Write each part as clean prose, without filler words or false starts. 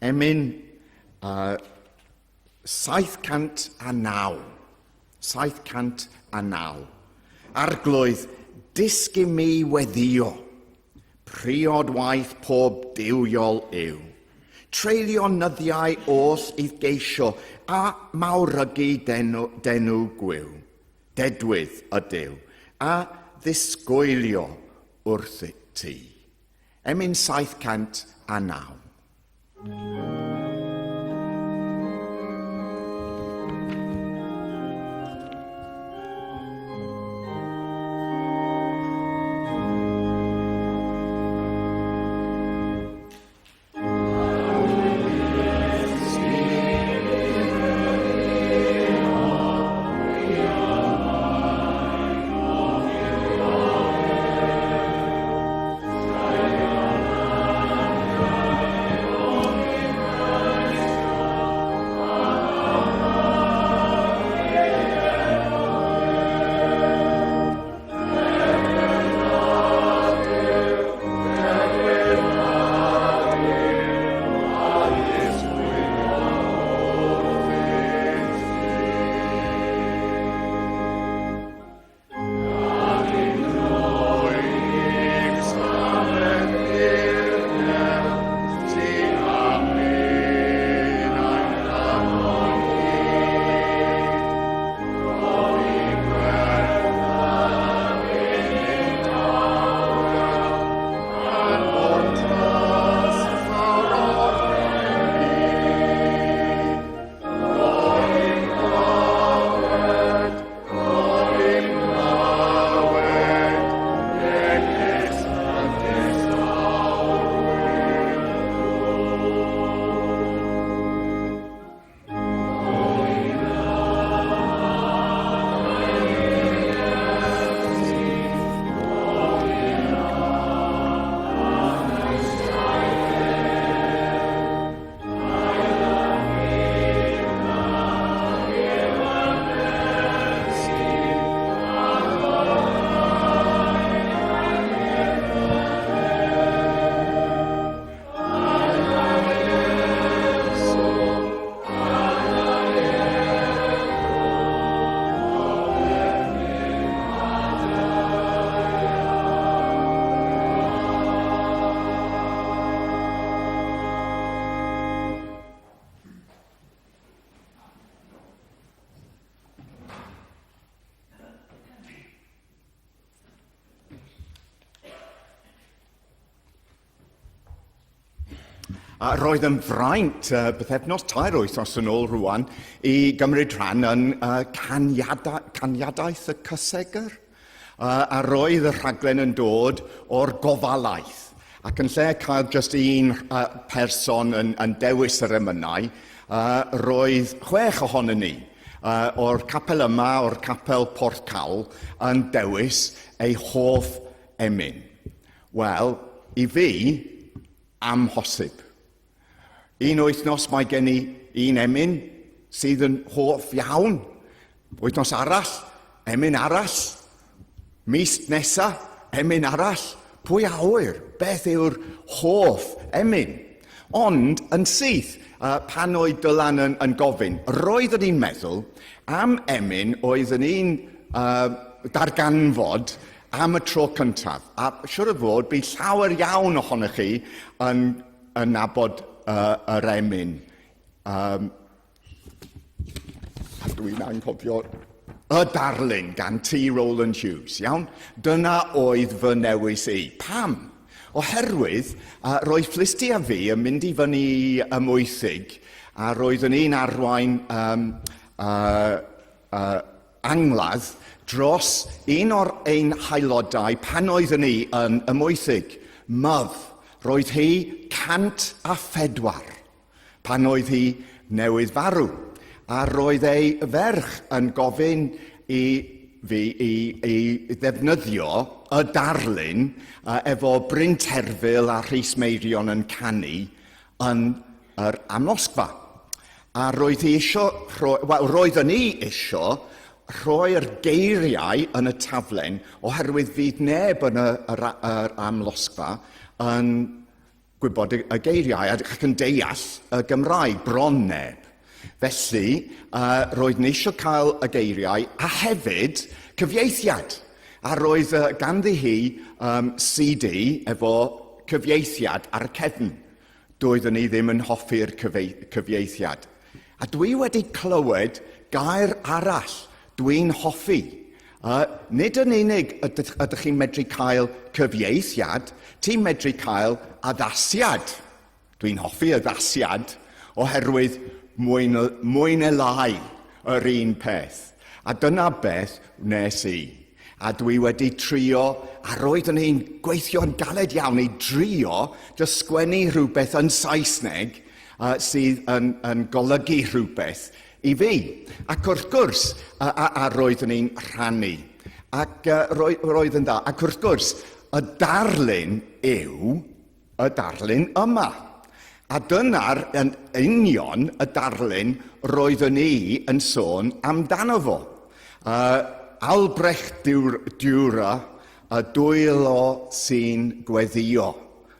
Emyn uh, 709. 709. Arglwydd, dysg i mi weddio. Priod waith pob duwiol yw. Treulio nyddiau oll i'th geisio a mawrygu denw, denw gwiw. Dedwydd ydyw, a ddisgwylio wrthyt ti. Emyn 709. A roedd yn fraint uh, bythefnos tair wythnos yn ôl rwan i gymryd rhan yn uh, caniada, caniadaeth y cysegr. Uh, a roedd y rhaglen yn dod o'r gofalaeth. Ac yn lle cael jyst un uh, person yn, yn dewis yr emynau, uh, roedd chwech ohonon ni uh, o'r capel yma, o'r capel Porthcawl, yn dewis ei hoff emyn. Wel, i fi, amhosib. Un wythnos mae gen i un emyn sydd yn hoff iawn. Wythnos arall, emyn arall. Mis nesa, emyn arall. Pwy a ŵyr beth yw'r hoff emyn? Ond yn syth, uh, pan oedd Dylan yn, yn gofyn, roeddwn i'n meddwl am emyn oedd yn un uh, darganfod am y tro cyntaf. A siwr o fod, bydd llawer iawn ohonych chi yn, yn nabod uh, yr emyn. Um, a dwi'n anghofio y darlun gan T. Rowland Hughes, iawn? Dyna oedd fy newis i. Pam? Oherwydd, uh, roedd Fflisti a fi yn mynd i fyny ymwythig, a roedd yn un arwain um, uh, uh, angladd dros un o'r ein haelodau pan oeddwn i yn y Mwythig, Mudd. Roedd hi 104 pan oedd hi newydd farw, a roedd ei ferch yn gofyn i fi i, i ddefnyddio y darlun uh, efo Bryn Terfel a Rhys Meirion yn canu yn yr amlosgfa. A roedd hi isio rhoi, wel, roeddwn i isio rhoi'r geiriau yn y taflen oherwydd fydd neb yn y, yr, yr amlosgfa yn gwybod y, y geiriau ac yn deall y Gymraeg, bron neb. Felly, uh, roedd ni eisiau cael y geiriau a hefyd cyfieithiad. A roedd uh, ganddi hi um, CD efo cyfieithiad ar y cefn. Doeddwn ni ddim yn hoffi'r cyfieithiad. A dwi wedi clywed gair arall dwi'n hoffi. Uh, nid yn unig ydych, ydych chi'n medru cael cyfieithiad, ti'n medru cael addasiad. Dwi'n hoffi addasiad oherwydd mwy, mwy neu lai yr un peth. A dyna beth wnes i. A dwi wedi trio, a roeddwn i'n gweithio'n galed iawn i drio jyst sgwennu rhywbeth yn Saesneg uh, sydd yn, yn golygu rhywbeth i fi. Ac wrth gwrs, a, a, a roeddwn i'n rhannu. Ac uh, roedd, roedd yn dda. Ac wrth gwrs, y darlun yw y darlun yma. A dyna'r yn union y darlun roeddwn i yn sôn amdano fo. Uh, Albrecht Dürer, y dwylo sy'n gweddio,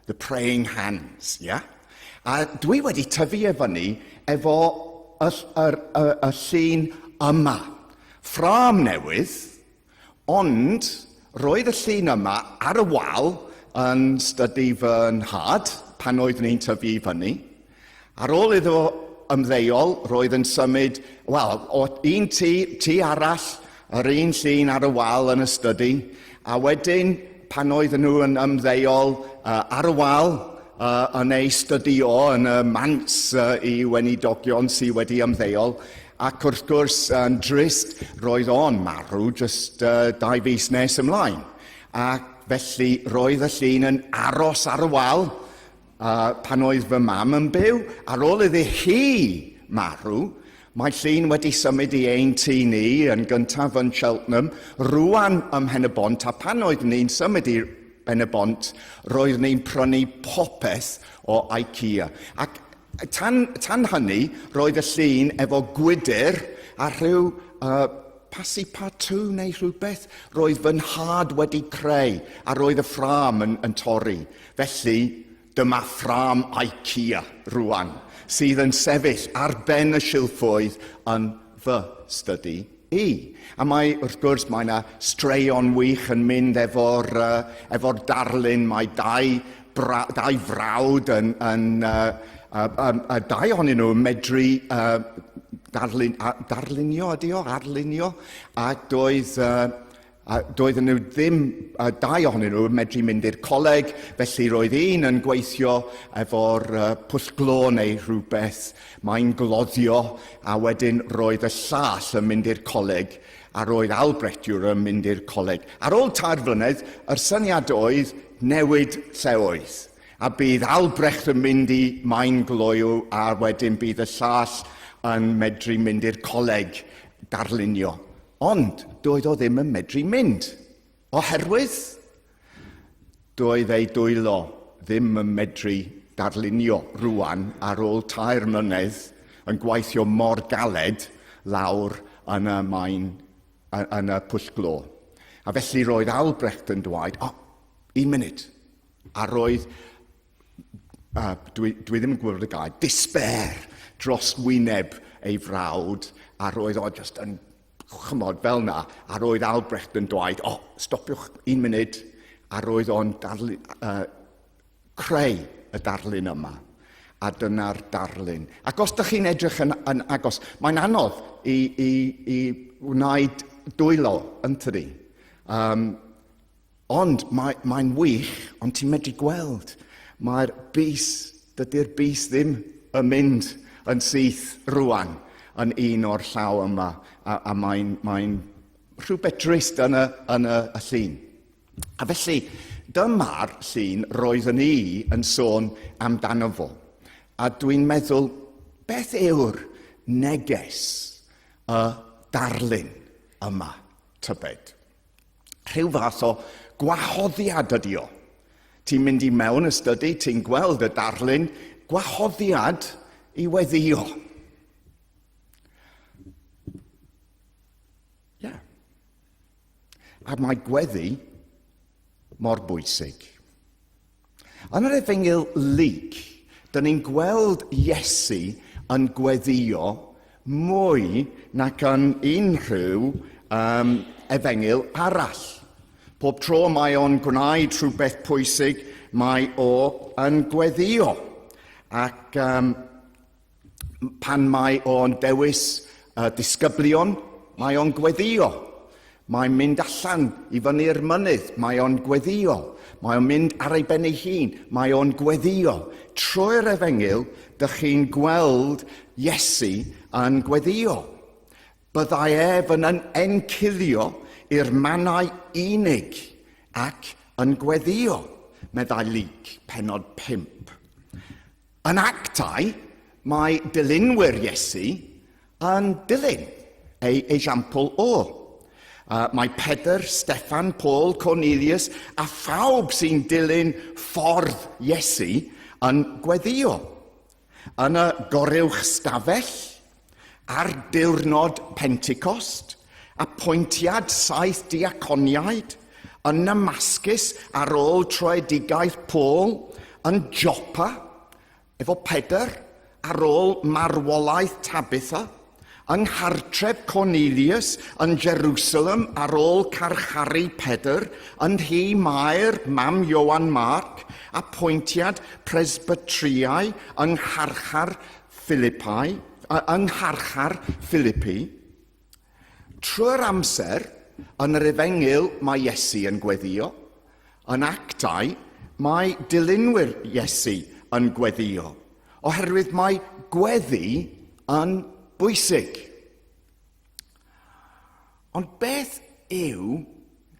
the praying hands, yeah? A dwi wedi tyfu e fyny efo y, y, y, y llun yma. Ffrâm newydd, Ond roedd y llun yma ar y wal yn stydi fy nhad pan oeddwn i'n tyfu i fyny. Ar ôl iddo ymddeol, roedd yn symud, wel, o un tŷ, tŷ arall, yr un llun ar y wal yn y stydi, a wedyn pan oedden nhw yn ymddeol uh, ar y wal uh, yn ei stydi o yn y mans uh, i weinidogion sydd wedi ymddeol, Ac wrth gwrs, yn drist, roedd o'n marw jyst uh, dau fis nes ymlaen. Ac felly roedd y llun yn aros ar y wal uh, pan oedd fy mam yn byw. Ar ôl iddi hi marw, mae llun wedi symud i ein tŷ ni yn gyntaf yn Cheltenham, rwan ym Mhen-y-bont, a pan oedd ni'n symud i Ben-y-bont, roedd ni'n prynu popeth o IKEA. Ac Tan, tan hynny, roedd y llun efo gwydr a rhyw uh, passepartout neu rhywbeth roedd fy nhad wedi creu a roedd y ffrâm yn, yn torri. Felly, dyma ffrâm IKEA rwan, sydd yn sefyll ar ben y silffoedd yn fy stydi i. A mae, wrth gwrs, mae yna straeon wych yn mynd efo'r uh, efo darlun. Mae dau, bra, dau frawd yn, yn uh, uh, um, uh, dau ohonyn nhw yn medru uh, darlun, uh, darlunio ydi o, arlunio, a doedd, uh, A doedden nhw ddim, uh, dau ohonyn nhw, yn medru mynd i'r coleg, felly roedd un yn gweithio efo'r uh, pwll glo neu rhywbeth, mae'n gloddio, a wedyn roedd y llall yn mynd i'r coleg, a roedd Albrecht Dürer yn mynd i'r coleg. Ar ôl tair flynedd, yr syniad oedd newid lleoedd. A bydd Albrecht yn mynd i Maen Gloyw, a wedyn bydd y llall yn medru mynd i'r coleg darlunio. Ond doedd o ddim yn medru mynd, oherwydd doedd ei dwylo ddim yn medru darlunio rwan ar ôl tair mlynedd yn gweithio mor galed lawr yn y maen, yn y pwll glo. A felly roedd Albrecht yn dweud, o, oh, un munud. A roedd uh, dwi, dwi ddim yn gwybod y gair, despair dros wyneb ei frawd, a roedd o just yn chymod fel na, a roedd Albrecht yn dweud, o, oh, stopiwch un munud, a roedd o'n darlun, uh, creu y darlun yma. A dyna'r darlun. Ac os ydych chi'n edrych yn, yn agos, mae'n anodd i, i, i wneud dwylo, yn tydi? Um, Ond mae, mae'n wych, ond ti'n medru gweld, mae'r bys, dydy'r bys ddim yn mynd yn syth rwan yn un o'r llaw yma, a, a mae'n mae rhywbeth drist yn y, yn y, y llun. A felly, dyma'r llun roeddwn i yn sôn amdano fo. A dwi'n meddwl, beth yw'r neges y darlun yma, tybed? Rhyw fath o gwahoddiad ydi o. Ti'n mynd i mewn y stydi, ti'n gweld y darlun, gwahoddiad i weddio. Ie. Yeah. A mae gweddi mor bwysig. Yn yr Efengyl Luc, dyn ni'n gweld Iesu yn gweddio mwy nac yn unrhyw um, efengyl arall. Pob tro mae o'n gwneud rhywbeth pwysig, mae o yn gweddio. Ac um, pan mae o'n dewis uh, disgyblion, mae o'n gweddio. Mae'n mynd allan i fyny'r mynydd, mae o'n gweddio. Mae o'n mynd ar ei ben ei hun, mae o'n gweddio. Trwy'r efengyl, dych chi'n gweld Iesu yn gweddio. Byddai ef yn encilio i'r mannau unig ac yn gweddio, meddai Luc, penod 5. Yn Actau, mae dilynwyr Iesu yn dilyn ei esiampl o. Uh, mae Pedr, Steffan, Paul, Cornelius a phawb sy'n dilyn ffordd Iesu yn gweddio. Yn y goruwch stafell, ar diwrnod Pentecost, apwyntiad saith diaconiaid, yn Namascus ar ôl troedigaeth Paul, yn Joppa, efo Pedr, ar ôl marwolaeth Tabitha, yng nghartref Cornelius yn Jerusalem ar ôl carcharu Pedr, yn nhŷ Mair, mam Ioan Marc, apwyntiad presbyteriau yng ngharchar Philippi, yng ngharchar Philippi. Trwy'r amser, yn yr Efengyl mae Iesu yn gweddio, yn Actau mae dilynwyr Iesu yn gweddio, oherwydd mae gweddi yn bwysig. Ond beth yw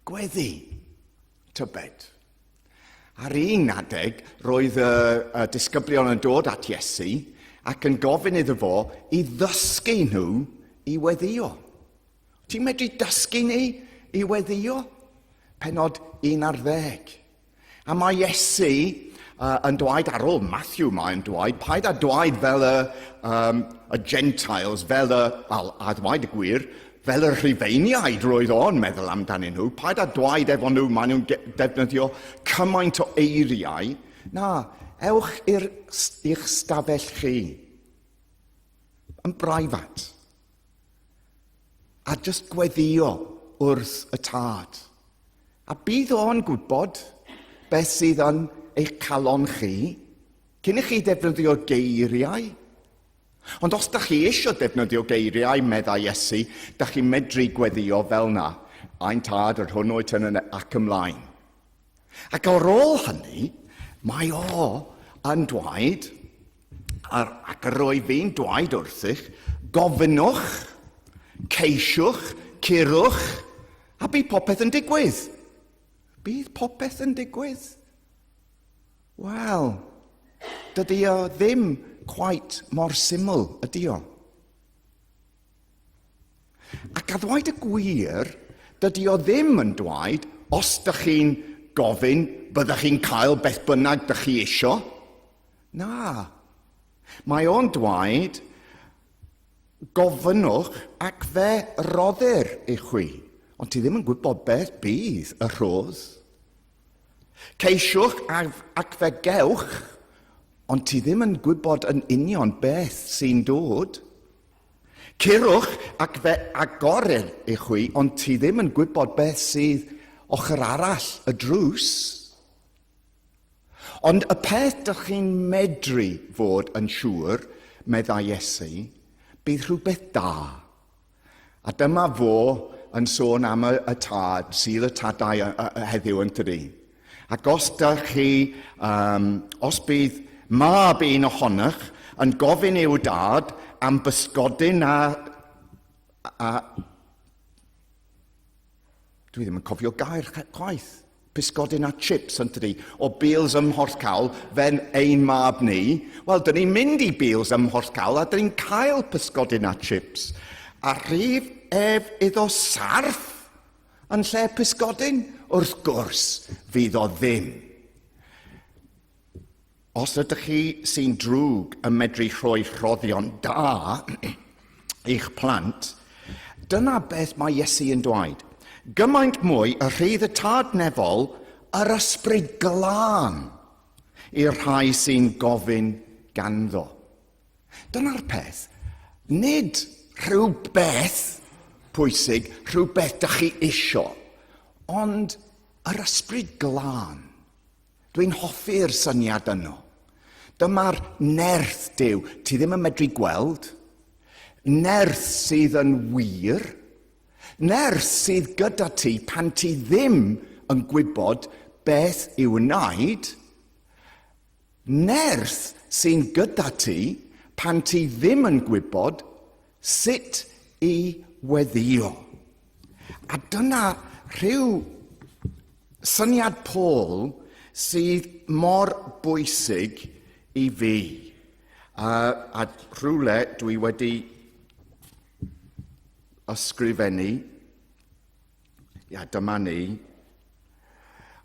gweddi, tybed? Ar un adeg, roedd y, y disgyblion yn dod at Iesu ac yn gofyn iddo fo i ddysgu nhw i weddio. Ti'n medru dysgu ni i weddio? Penod 11. A mae Iesu uh, yn dweud ar ôl Matthew mae'n dweud, paid â dweud fel y, um, y Gentiles, fel y, well, a dweud y gwir, fel y Rhufeiniaid roedd o'n meddwl amdanyn nhw, paid â dweud efo nhw, maen nhw'n defnyddio cymaint o eiriau. Na, ewch i'r, i'ch stafell chi, yn breifat, a just gweddio wrth y tad. A bydd o'n gwybod beth sydd yn eich calon chi, cyn i chi defnyddio geiriau. Ond os da chi eisiau defnyddio geiriau, meddai Iesu, da chi'n medru gweddio fel na. Ein tad, yr hwn wyt yn y ac ymlaen. Ac ar ôl hynny, mae o yn dweud, ac yr oedd fi'n dweud wrthych, gofynnwch, ceisiwch, curwch, a bydd popeth yn digwydd. Bydd popeth yn digwydd. Wel, dydy o ddim quite mor syml, ydy o. Ac a ddweud y gwir, dydy o ddim yn dweud, os dych chi'n gofyn, byddwch chi'n cael beth bynnag dych chi isio. Na. Mae o'n dweud, gofynnwch ac fe roddir i chwi. Ond ti ddim yn gwybod beth bydd y rhodd. Ceisiwch ac fe gewch, ond ti ddim yn gwybod yn union beth sy'n dod. Curwch ac fe agorir i chwi, ond ti ddim yn gwybod beth sydd ochr arall y drws. Ond y peth dych chi'n medru fod yn siŵr, meddai Iesu, bydd rhywbeth da. A dyma fo yn sôn am y, y tad, Sul y Tadau heddiw yn tydi. Ac os dych chi, um, os bydd mab un ohonych yn gofyn i'w dad am bysgodyn a, a dwi ddim yn cofio gair chwaith, pysgodyn a chips yn tydi, o Beals ym Mhorthcawl, fe'n ein mab ni. Wel, dyn ni'n mynd i Beals ym Mhorthcawl a dyn ni'n cael pysgodyn a chips. A rhif ef iddo sarff Yn lle pysgodyn? Wrth gwrs, fydd o ddim. Os ydych chi sy'n drwg yn medru rhoi rhoddion da i'ch plant, dyna beth mae Iesu yn dweud. Gymaint mwy y rhydd y Tad Nefol yr Ysbryd Glân. i'r rhai sy'n gofyn ganddo. Dyna'r peth. Nid rhywbeth pwysig, rhywbeth dych chi isio, ond yr ysbryd glân. Dwi'n hoffi'r syniad yno. Dyma'r nerth Duw ti ddim yn medru gweld, nerth sydd yn wir, nerth sydd gyda ti pan ti ddim yn gwybod beth i'w wneud, Nerth sy'n gyda ti pan ti ddim yn gwybod sut i weddïo. A dyna rhyw syniad Paul sydd mor bwysig i fi. A rhywle dwi wedi ysgrifennu, ia, dyma ni.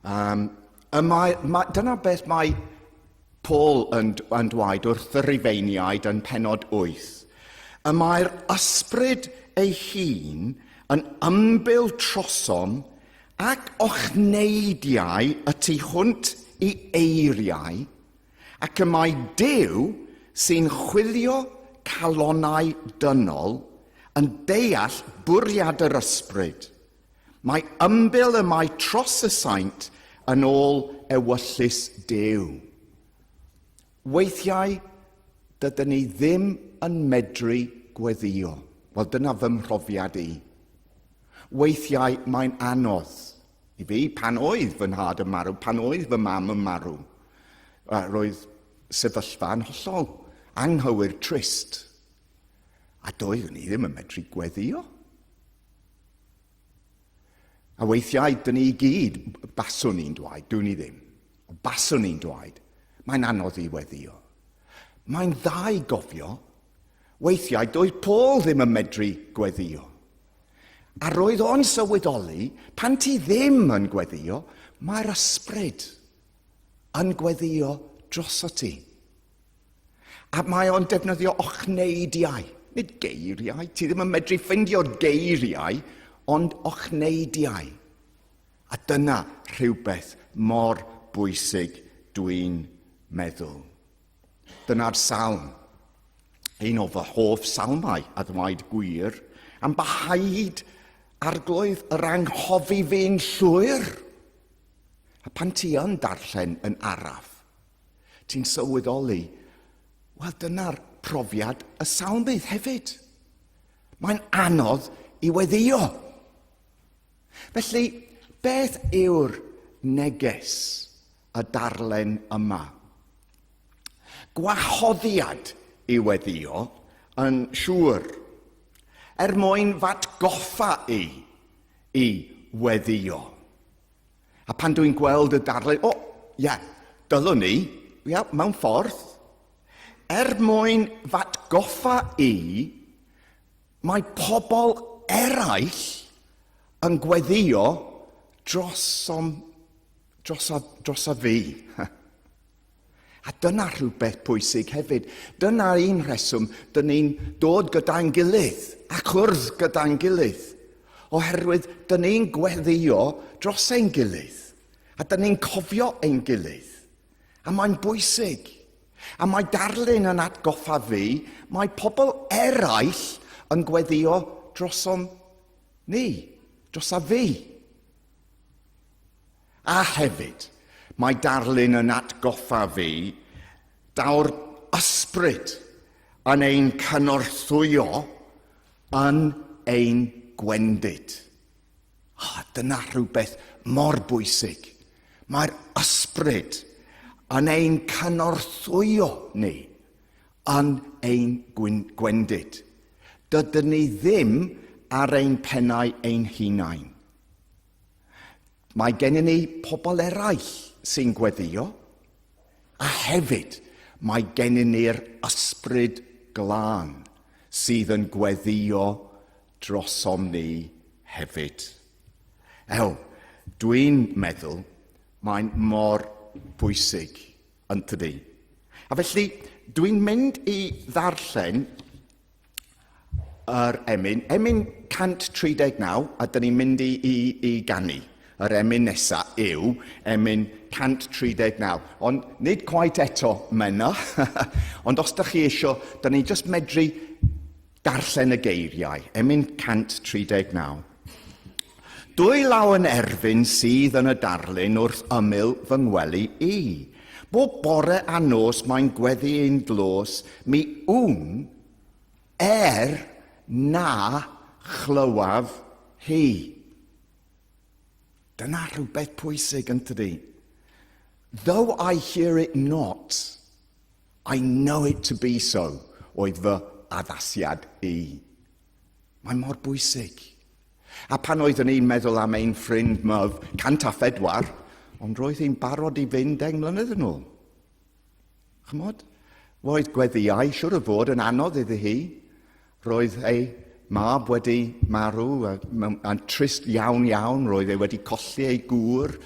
Um, y mae, mae, dyna beth mae Paul yn, yn dweud wrth y Rufeiniaid yn penod 8. Y mae'r ysbryd ei hun yn ymbil trosom ac ochneidiau y tu hwnt i eiriau, ac y mae Duw sy'n chwilio calonnau dynol yn deall bwriad yr ysbryd. Mae ymbil y mae tros y saint yn ôl ewyllys Duw. Weithiau, dydyn ni ddim yn medru gweddïo. Wel, dyna fy mhrofiad i. Weithiau mae'n anodd i fi pan oedd fy nhad yn marw, pan oedd fy mam yn marw. Roedd sefyllfa yn hollol anghywir, trist. A doeddwn i ddim yn medru gweddïo. A weithiau, dyn ni i gyd, baswn i'n dweud, dwn i ddim, ond baswn i'n dweud, mae'n anodd i weddio. Mae'n dda i gofio, weithiau doedd Paul ddim yn medru gweddio. A roedd o'n sylweddoli, pan ti ddim yn gweddio, mae'r ysbryd yn gweddio drosot ti. A mae o'n defnyddio ochneidiau, nid geiriau. Ti ddim yn medru ffeindio'r geiriau, ond ochneidiau. A dyna rhywbeth mor bwysig dwi'n meddwl. Dyna'r salm. Un o fy hoff salmau, a ddweud gwir, am bahaid arglwydd yr anghofi fi'n llwyr. A pan ti yn darllen yn araf, Ti'n sylweddoli, wel dyna'r profiad y salmydd hefyd. Mae'n anodd i weddio. Felly, beth yw'r neges y darllen yma? Gwahoddiad i weddio yn siŵr, er mwyn f'atgoffa i i weddio. A pan dwi'n gweld y darlun, o, ie, yeah, dylwn ni, ie, yeah, mewn ffordd. Er mwyn f'atgoffa i, mae pobl eraill yn gweddio drosom, drosa, drosa fi. A dyna rhywbeth pwysig hefyd. Dyna un rheswm dyn ni'n dod gyda'n gilydd a cwrdd gyda'n gilydd. Oherwydd dyn ni'n gweddio dros ein gilydd. A dyn ni'n cofio ein gilydd. A mae'n bwysig. A mae darlun yn atgoffa fi, mae pobl eraill yn gweddio drosom ni, drosa fi. A hefyd, mae darlun yn atgoffa fi, daw'r ysbryd yn ein cynorthwyo yn ein gwendid. Ah, dyna rhywbeth mor bwysig. Mae'r ysbryd yn ein cynorthwyo ni yn ein gwendid. Dydyn ni ddim ar ein pennau ein hunain. Mae gennym ni pobl eraill sy'n gweddio, a hefyd mae gennym ni'r ysbryd glân sydd yn gweddio drosom ni hefyd. Ew, dwi'n meddwl mae'n mor bwysig, yn tydi? A felly, dwi'n mynd i ddarllen yr emyn, emyn 139, a dyn ni'n mynd i, i, i ganu. Yr emyn nesa yw emyn 139. Ond nid quite eto, Menna. Ond os da chi isio, da ni jyst medru darllen y geiriau. Emyn 139. Dwy law yn erfyn sydd yn y darlun wrth ymyl fy ngwely i. Bob bore a nos mae'n gweddi un dlos, mi wn er na chlywaf hi. Dyna rhywbeth pwysig yn tydi. Though I hear it not, I know it to be so, oedd fy addasiad i. Mae mor bwysig. A pan oeddwn i'n meddwl am ein ffrind Myf, 104, ond roedd hi'n barod i fynd 10 mlynedd yn ôl. Chymod? Roedd gweddïau siwr o fod yn anodd iddi hi. Roedd ei mab wedi marw, a, a trist iawn iawn, roedd ei wedi colli ei gŵr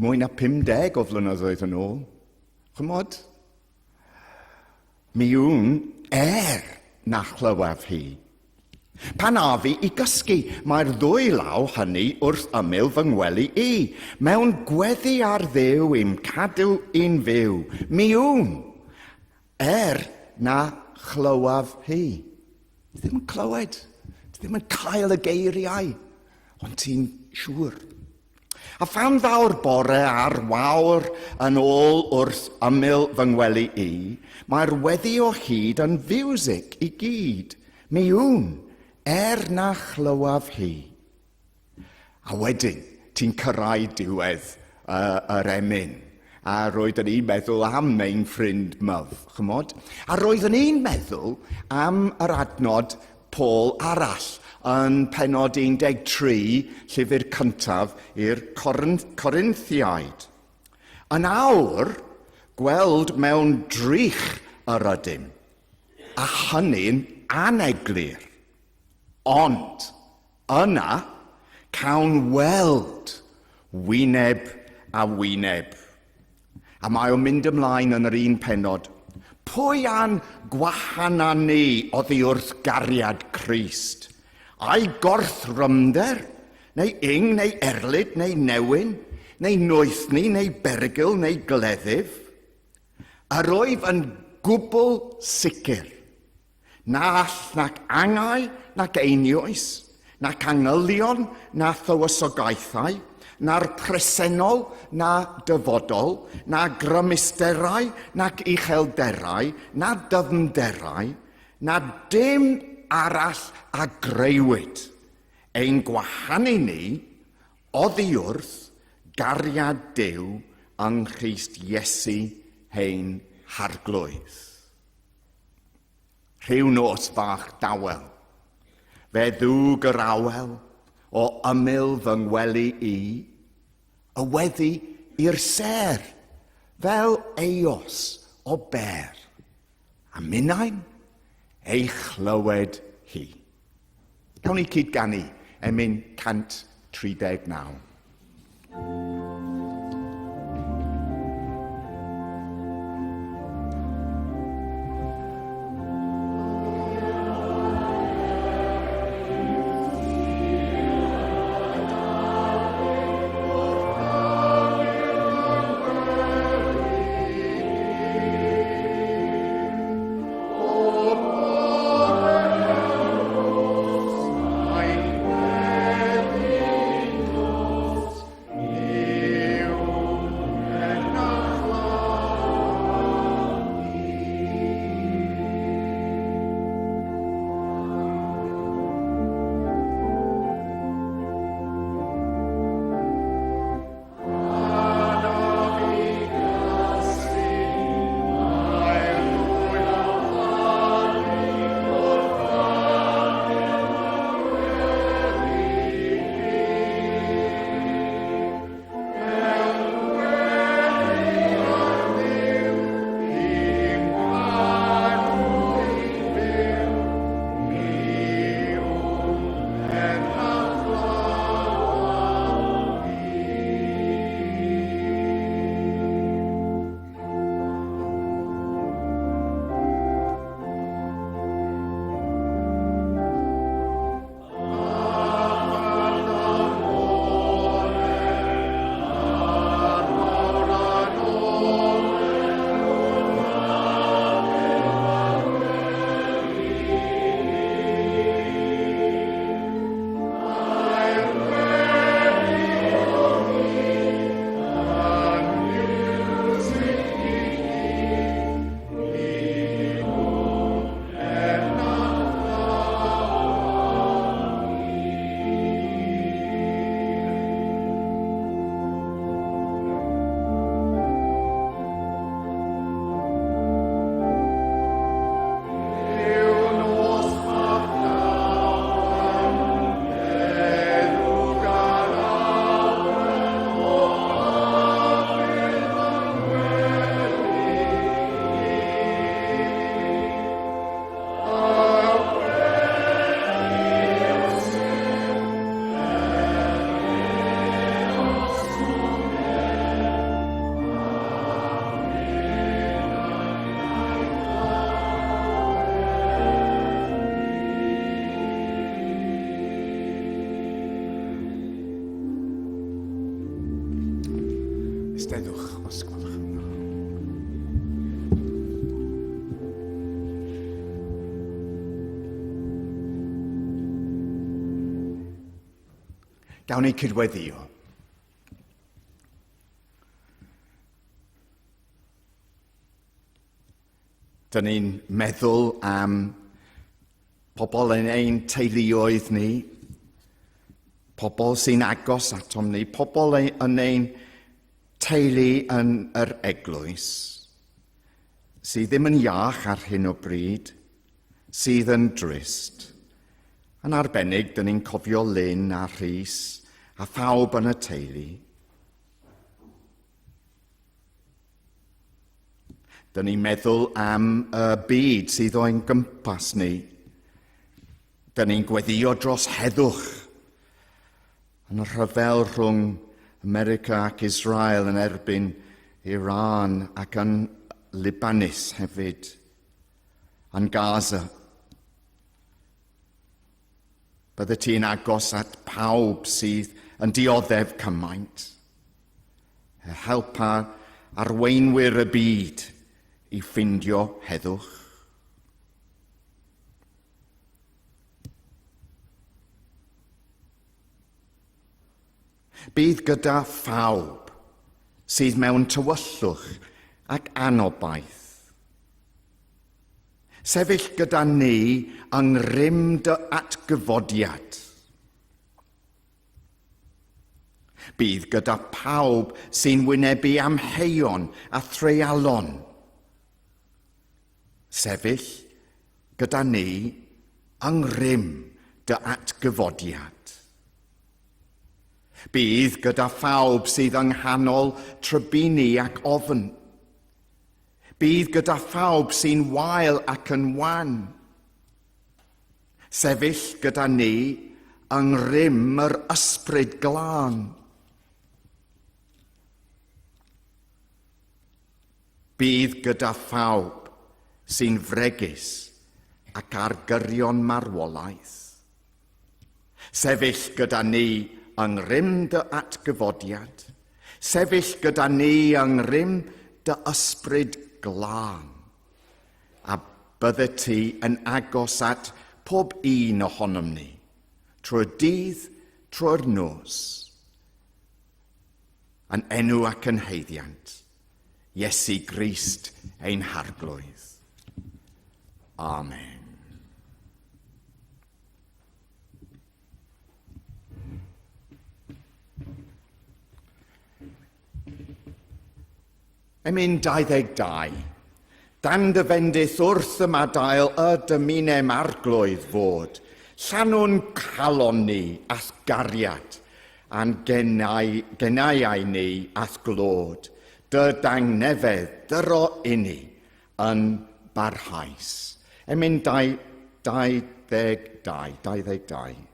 mwy na 50 o flynyddoedd yn ôl. Chymod? Mi wn er na chlywaf hi. Pan af fi i gysgu, mae'r ddwy law hynny wrth ymyl fy ngwely i, mewn gweddi ar Dduw i'm cadw i'n fyw. Mi wn, er na chlywaf hi. Ti ddim yn clywed, ti ddim yn cael y geiriau, ond ti'n siŵr. A phan ddaw'r bore a'r wawr yn ôl wrth ymyl fy ngwely i, mae'r weddi o hyd yn fiwsig i gyd. Mi wn, er na chlywaf hi. A wedyn, ti'n cyrraedd diwedd yr emyn. A roeddwn i'n meddwl am ein ffrind Myf, chymod? A roeddwn i'n meddwl am yr adnod Paul arall yn pennod 13, llyfr cyntaf i'r Corinthiaid. Yn awr, gweld mewn drych yr ydym, a hynny'n aneglur. Ond, yna, cawn weld wyneb a wyneb. A mae o'n mynd ymlaen yn yr un pennod. Pwy a'n gwahana ni oddi wrth gariad Crist? Ai gorthrymder, neu ing, neu erlid, neu newyn, neu noethni, neu berygl, neu gleddyf? Yr wyf yn gwbl sicr Na all nac angau nac einioes, nac angylion na thywysogaethau, na'r presennol na dyfodol, na grymusterau nac uchelderau, na dyfnderau, na dim arall a greuwyd, ein gwahanu ni oddi wrth gariad Duw yng Nghrist Iesu ein Harglwydd. Rhyw nos fach dawel, fe ddwg yr awel o ymyl fy ngwely i, y weddi i'r sêr, fel eos o ber, a minnau'n ei chlywed hi. Cawn ni cyd-ganu emyn 139. Eisteddwch, os gwelwch yn dda. Gawn ni cydweddio. Dyn ni'n meddwl am pobl yn ein teuluoedd ni, pobl sy'n agos atom ni, pobl yn ein teulu yn yr eglwys, sydd ddim yn iach ar hyn o bryd, sydd yn drist. Yn arbennig, dyn ni'n cofio Lynn a Rhys a phawb yn y teulu. Dyn ni'n meddwl am y byd sydd o'n gympas ni. Dyn ni'n gweddio dros heddwch yn y rhyfel rhwng America ac Israel yn erbyn Iran ac yn Libanus hefyd, yn Gaza. Bydde ti'n agos at pawb sydd yn dioddef cymaint. Helpa arweinwyr y byd i ffindio heddwch. Bydd gyda phawb sydd mewn tywyllwch ac anobaith. Sefyll gyda ni yng ngrym dy atgyfodiad. Bydd gyda phawb sy'n wynebu amheuon a threialon. Sefyll gyda ni yng ngrym dy atgyfodiad. Bydd gyda phawb sydd yng nghanol trybini ac ofn. Bydd gyda phawb sy'n wael ac yn wan. Sefyll gyda ni yng ngrym yr ysbryd glân. Bydd gyda phawb sy'n fregus ac ar gyrion marwolaeth. Sefyll gyda ni yng ngrym dy atgyfodiad. Sefyll gyda ni yng ngrym dy ysbryd glân. A bydde ti yn agos at pob un ohonom ni, trwy'r dydd, trwy'r nos, yn enw ac yn haeddiant Iesu Grist ein Harglwydd. Amen. Emyn 22. Dan dy fendith wrth ymadael y dymunem arglwydd fod, llanw'n calon ni a'th gariad, a'n genau, genauau ni a'th glod, dy dangnefedd dyro inni yn barhaus. Emyn 22, 22.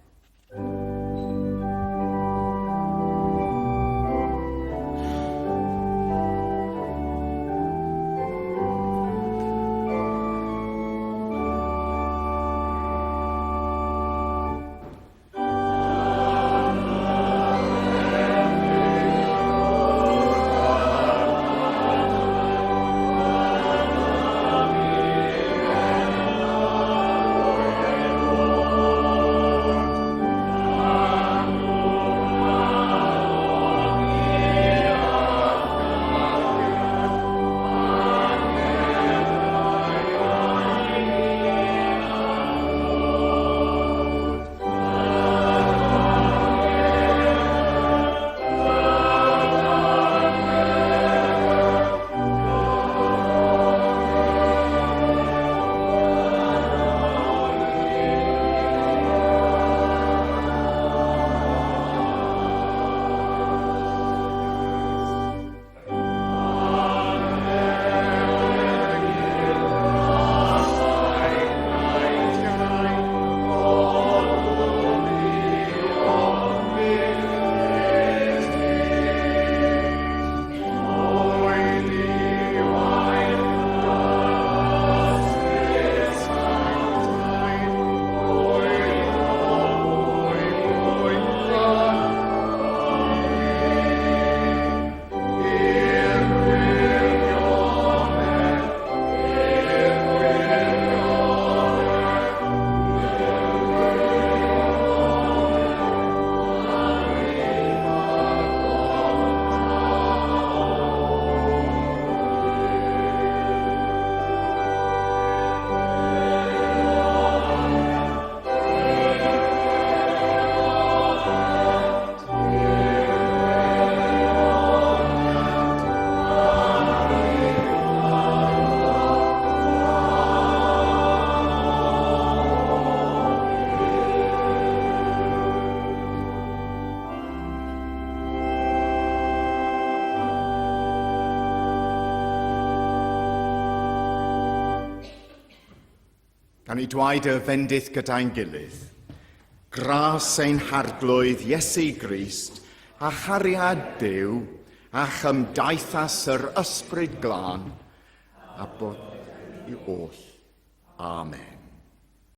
Gan i dwaed y fendith gyda'n gilydd. Gras ein Harglwydd Iesu Grist, a chariad Duw, a chymdeithas yr Ysbryd Glân, a bod i oll. Amen.